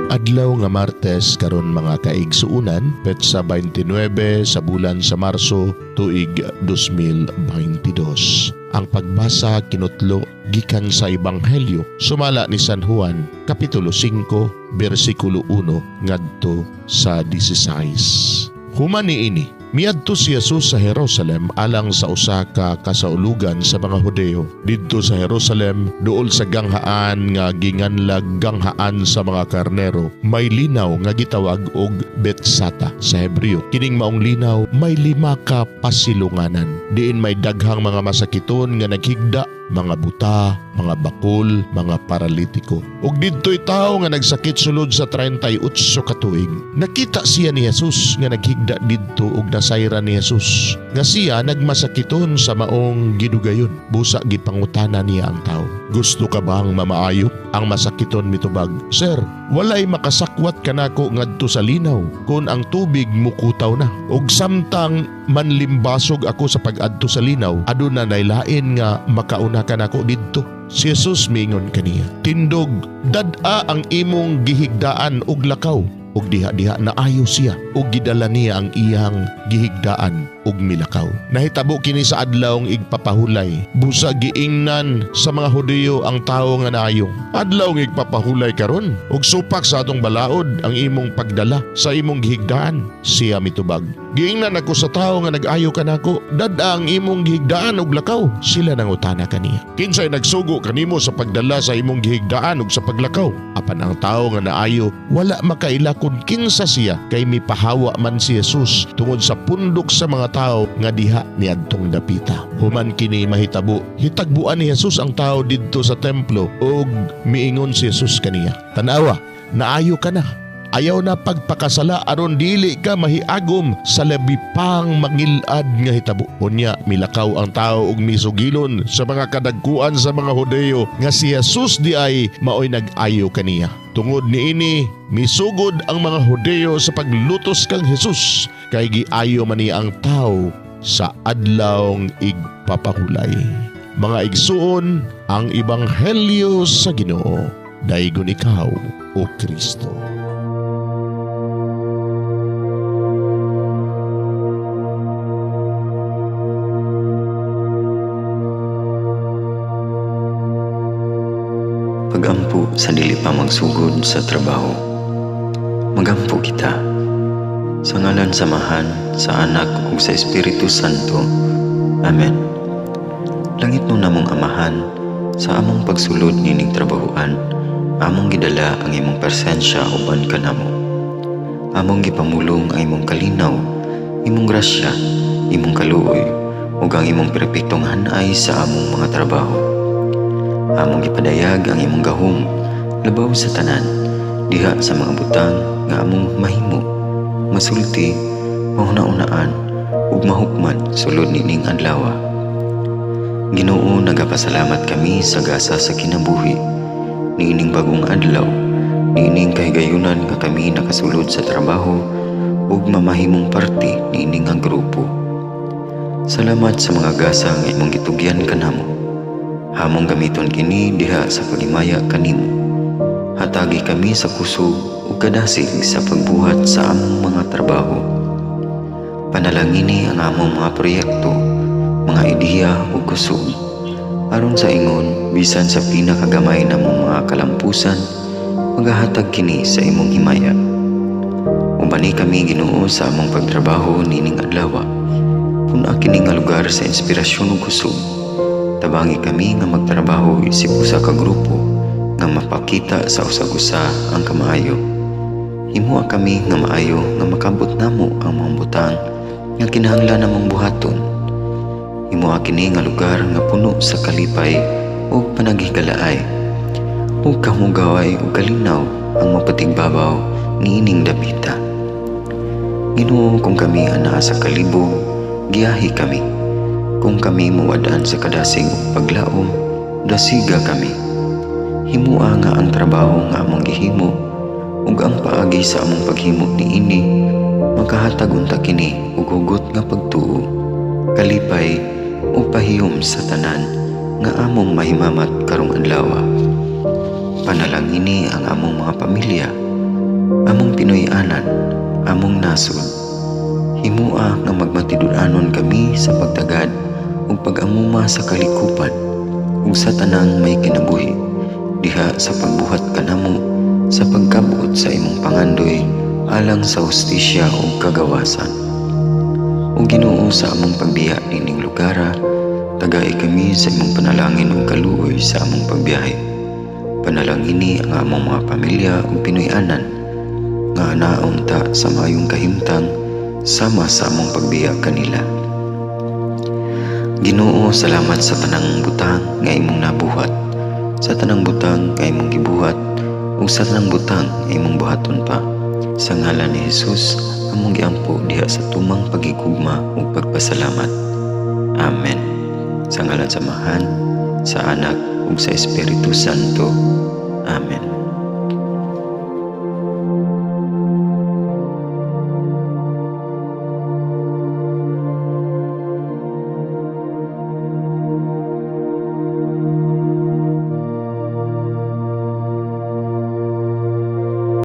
Adlaw nga Martes karon, mga kaigsuunan, petsa 29 sa bulan sa Marso, tuig 2022. Ang pagbasa kinutlo gikan sa Ebanghelyo sumala ni San Juan, kapitulo 5, bersikulo 1 ngadto sa 16. Human niini, miadto si Jesus sa Jerusalem alang sa usa ka kasaulugan sa mga Hudeo. Didto sa Jerusalem, duol sa ganghaan nga ginganlag Ganghaan sa mga Karnero, may linaw nga gitawag og Betsata sa Hebreo. Kining maong linaw may lima ka pasilunganan, diin may daghang mga masakiton nga naghigda, mga buta, mga bakol, mga paralitiko. Ug didto'y tawo nga nagsakit sulod sa 38 ka tuig. Nakita siya ni Jesus nga naghigda didto ug nasayran ni Jesus nga siya nagmasakiton sa maong gidugayon. Busa gipangutana niya ang tawo, "Gusto ka bang mamaayo?" Ang masakiton mitubag, "Sir, walay makasakwat kanako ngadto sa linaw kun ang tubig mukutaw na. Ug samtang manlimbasog ako sa pag-adto sa linaw, aduna nay lain nga makauna kanako didto." Si Jesus miingon kaniya, "Tindog, dad-a ang imong gihigdaan ug lakaw." Ug diha-diha naayo siya ug gidala niya ang iyang gihigdaan ug milakaw. Nahitabo kini sa adlawng igpapahulay. Busa giingnan sa mga Hudiyo ang tawo nga naayo, "Adlawng igpapahulay karon ug supak sa atong balaod ang imong pagdala sa imong gihigdaan." Siya mitubag, "Giingnan ako sa tawo nga nag-ayo kanako, 'Dad-a ang imong gihigdaan ug lakaw.'" Sila nangutana kaniya, "Kinsay nagsugo kanimo sa pagdala sa imong gihigdaan ug sa paglakaw?" Apan ang tawo nga naayo wala makaila kun kinsa siya, kay mipahawa man si Jesus tungod sa pundok sa mga tao nga diha niadtong dapita. Human kini mahitabo, hitagbuan ni Jesus ang tao didto sa templo ug miingon si Jesus kaniya, "Tanawa, naayo ka na. Ayaw na pagpakasala aron dili ka mahiagom sa labi pang mangilad nga hitabo." Unya milakaw ang tao ug misugilon sa mga kadagkuan sa mga Hudeo nga si Jesus di ay maoy nag-ayo kaniya. Tungod niini, misugod ang mga Hudeo sa paglutos kang Jesus kay giayo man niya ang tao sa adlawng igpapahulay. Mga igsuon, ang ebanghelyo sa Ginoo. Daygon ikaw, o Kristo. Pagampo sa dili pa magsugod sa trabaho. Magampo kita. Sa ngalan sa Amahan, sa Anak ug sa Espiritu Santo. Amen. Langitnon namong Amahan, sa among pagsulod nining trabahoan, among gidala ang imong presensya uban kanamo. Among gipamulong ang imong kalinaw, imong grasya, imong kaluoy, ug ang imong perpektong hanay sa among mga trabaho. Among gipadayag ang imong gahom labaw sa tanan diha sa mga butang nga among mahimo, masulti, mahuna-unaan ug mahukman sulod nining adlaw. Ginoo, nagapasalamat kami sa gasa sa kinabuhi niining bagong adlaw, niining kahigayunan nga kami nakasulod sa trabaho ug mamahimong parte niini nga grupo. Salamat sa mga gasa nga imong gitugyan kanamo. Among gamiton kini diha sa paghimaya kanimo. Hatagi kami sa kusog ug kadasig sa pagbuhat sa among mga trabaho. Panalangini ang among mga proyekto, mga ideya ug kusog. Aron sa ingon, bisan sa pinakagamay namong mga kalampusan, magahatag kini sa imong himaya. Ubani kami, Ginoo, sa among pagtrabaho nining adlaw. Pun-a kini nga lugar sa inspirasyon ug kusog. Tabangi kami nga magtrabaho isip usa ka grupo nga mapakita sa usag-usa ang kamaayo. Himoa kami nga maayo nga makabot namo ang mga butang nga kinahanglan namong buhaton. Himoa kini nga lugar nga puno sa kalipay ug panaghigalaay. Ug kahugaway ug kalinaw ang mapatigbabaw niining dapita. Ginoo, kung kami anaa sa kalibog, giyahi kami. Kung kami mawad-an sa kadasig ug paglaom, dasiga kami. Himoa nga ang trabaho nga among gihimo ug ang paagi sa among paghimo niini makahatag unta kini og hugot nga pagtuo, kalipay ug pahiyom sa tanan nga among mahimamat karong adlaw. Panalangini ang among mga pamilya, Among Pinoy-anan, among nasod, himua nga magmatinud-anon kami sa pagtagad ug pag-amuma sa kalikupan ug sa tanang may kinabuhi diha sa pagbuhat kanamo sa pagkabot sa imong pangandoy alang sa hustisya ug kagawasan. O Ginoo, sa among pagbiya niining lugara, tagai kami sa imong panalangin ug kaluoy sa among pagbiyahe. Panalangini ang among mga pamilya ug Pinoy-anan nga anaon ta sa maayong kahimtang sama sa among pagbiya kanila. Ginoo, salamat sa tanang butang nga imong nabuhat, sa tanang butang nga imong gibuhat, ug sa tanang butang nga imong buhaton pa. Sa ngalan ni Jesus, among giampo diha sa tumang paghigugma ug pagpasalamat. Amen. Sa ngalan sa Amahan, sa Anak ug sa Espiritu Santo. Amen.